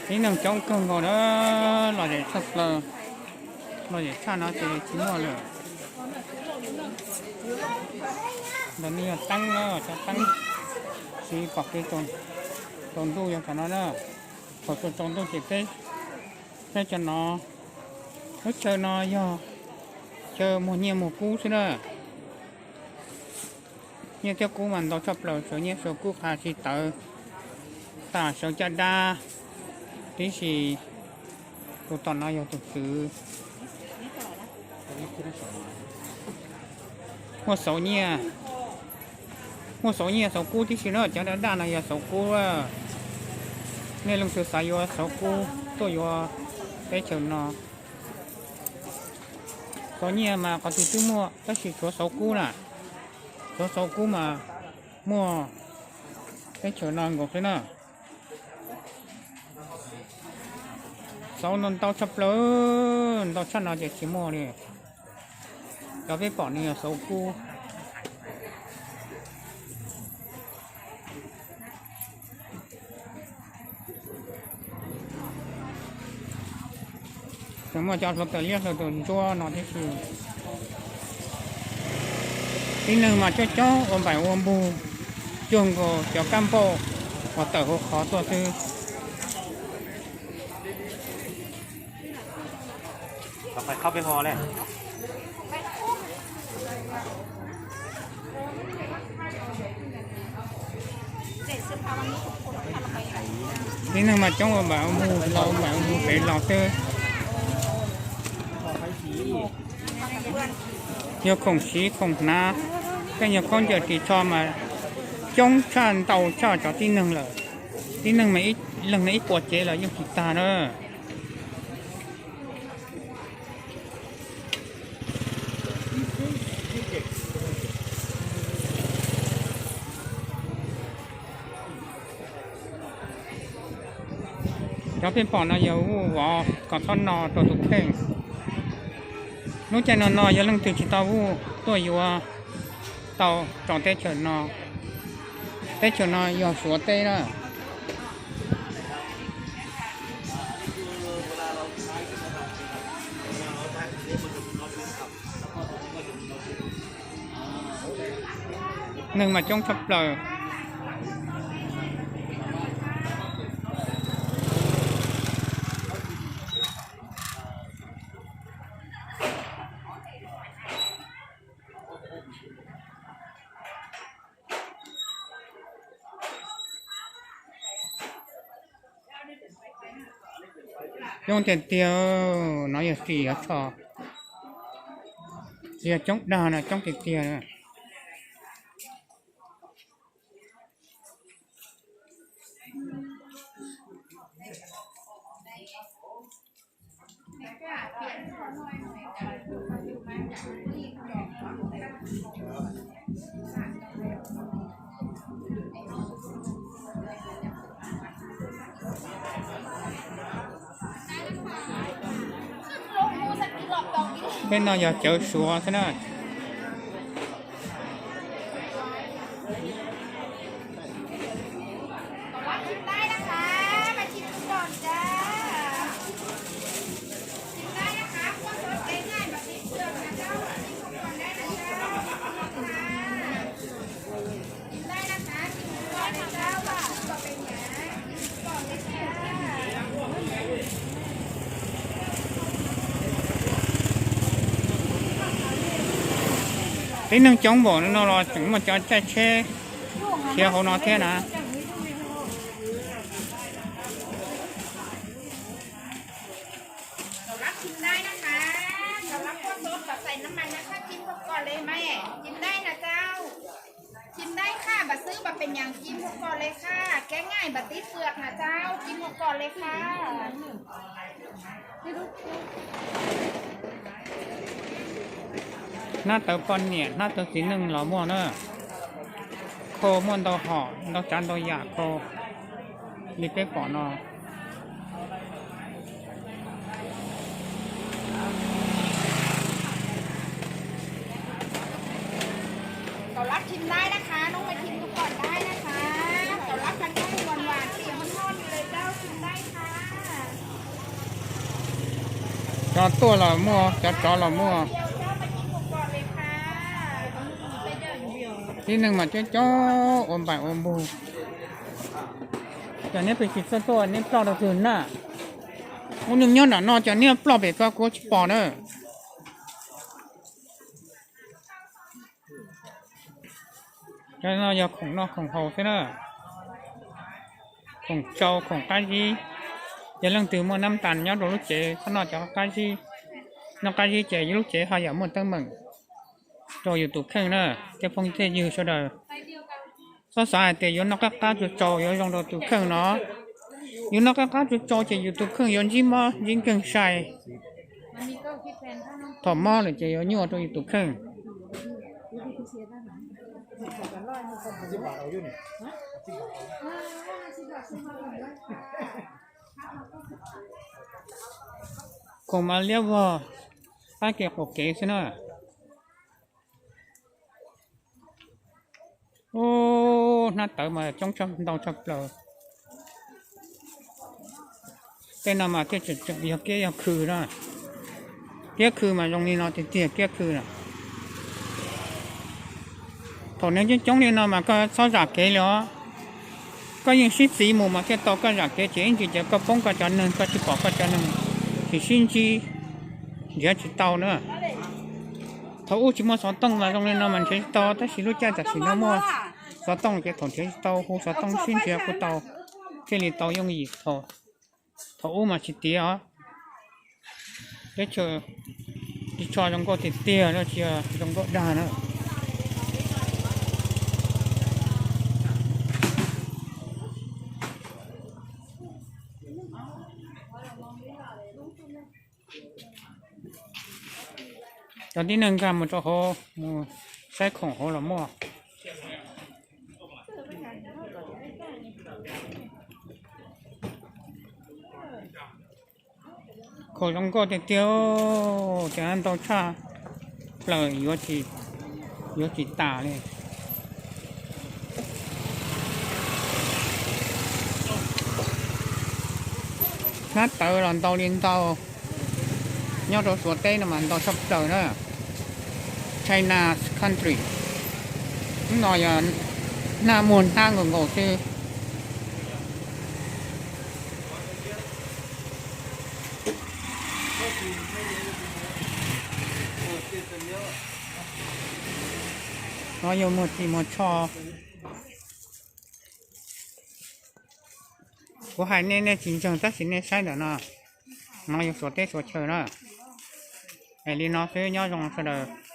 Tib neeg coob kawg nkaus na, lom zem tshaj plaws, lom zem tshaj no ces tsis muaj lawm. Ntawm no yog teeb na, cov teeb siv pom kev tsaus ntuj yog cov no na. Thaum tsaus ntuj ces peb, peb cov no, lub chaw no yog chaw muag nyiaj muag kub xwb na. Nyiaj thiab kub mas ntau tshaj plaws, sawv nyiaj sawv kub qha tsis tawv tas sawv caj dab tib si. Tus tom no yog tus tswv muaj xauv nyiaj, muaj xauv nyiaj xauv kub tib si na. Cov daj daj no yog xauv kub. Nej leej twg xav yuav xauv kub tuaj yuav teb chaws no. Xauv nyiaj mas qhov twg twb muaj tab sis tshuav xauv kub na, tshuav xauv kub mas muaj teb chaws no nkaus xwb na. Xauv no ntau tshaj plaws, ntau tshaj no ces tsis muaj li. Cov peb pom no yog xauv kub. Tseem muaj cov hluav taws liab hluav taws ntsuab no tib si. Tib neeg mas coob coob ua npaim ua npug cuag nkaus cov kab npauj uas tawm hauv qhov tuaj xwb. Tib neeg mas coob ua npaim ua npug los ua npaim ua npug pem los xwb. Yog khoom siv khoom hnav, tej nyuag khaub ncaws ris tsho mas coob tshaj ntau tshaj cov tib neeg lawm. Tib neeg mas leej no ib puas cev los yeej tsis tag na. Cov peb pom no yog vuj vov kom txhob no rau tus kheej. Lub caij no no yog leej twg tsis tau vuj tuaj yuav tau rau teb chaws no. Teb chaws no yog Suav teb na. Neeg mas coob tshaj plaws. Coob tiag tiag, no yog ris yog tsho, tsis yog coob dag no, coob tiag tiag. Peb no yog cawv Suav xwb na. Tib neeg coob npaum no los tseem muaj cov caij tsheb khiav hauv no thiab na. Cov lab chim dai na, cov lab kua txob kom xais nam mas na, koj chim npaum ko le mas, chim dai na cau. Chim dai kha, npam xwb npam pes nyam chim npaum ko le kha, kev ngaij npam tib pwam na cau, chim npaum ko le kha. Hnab tawv poj niam, hnab tawv txiv neej los muaj na. Khau muaj ntau hom ntau tsav ntau yam khau li peb pom no. Cov lab chim dai na kha, nub mas chim npaum ko dai na kha, cov lab kha nub mas Cov tuaj los muaj, cov tsov los muaj. Tib neeg mas coob coob ua npaim ua npug. Cov niag pem tsis txawj tuaj, niag ploj rau twg na? Ub, nws nyob nram no, cov niag ploj pem ko kuv tsis pom na. Cov no yog khoom noj khoom haus xwb na. Khoom tsau khoom qab zib. Yog leej twg muaj nab tas nyob rau lub cev txhob noj cov qab zib. Noj qab zib ces lub cev ho yam muaj teeb meem rau yus tus kheej na. Tej phooj tej ywg sawv daws, txhob xav hais tias yuav noj qab qab tsau tsau yuav zoo rau tus kheej no. Yus noj qab qab tsau tsau ces yus tus kheej yuav ntsib mob ntsib nkeeg sai. Thaum mob lawm ces yuav nyuaj rau yus tus kheej. Khoom mas liab vog, pab kev qaum kev xwb na. Ub, hnab tawv mas coob tshaj ntau tshaj plaws. Tej no mas thiaj tseem tseem yog kiab yog khw na. Kiab khw mas zoo li no tiag tiag, kiab khw na. Thaum neeg coob coob li no mas koj txhob zam kev li os. Koj yeej sib txiv mus mas thiaj tau, koj zam kev ces ib ntsis ces koj poob koj cov neeg, koj tsis pom koj cov neeg, tsis sib ntsib, nrhiav tsis tau na. Thaum ub tsis muaj xov tooj mas zoo li no mas nrhiav tsis tau, tab sis lub caij tam sim no muaj xov tooj ces thaum nrhiav tsis tau hu xov tooj sib nrhiav kuj tau, thiaj li tau yooj yim. Thaum ub mas tsis tiav os. Teb chaws ris tsho zoo nkauj tiag tiag no, tsis zoo nkauj dag na. Cov tib neeg nkag mus rau hauv mus saib khoom hauv los muaj. Khoom zoo nkauj tiag tiag, cov ntau tshaj plaws, yuav tsis tas li. Hnab tawv los ntau li ntau, nyob rau Suav teb no mas ntau tshaj plaws na. China country, no yog hnab muag hnab nkaus nkaus xwb. No yog muag ris muag tsho. Kuv hais nej, nej tsis ntseeg tab sis nej saib ntawm no, no yog Suav teb Suav chaw na. Es li no xwb, nyob zoo sawv daws.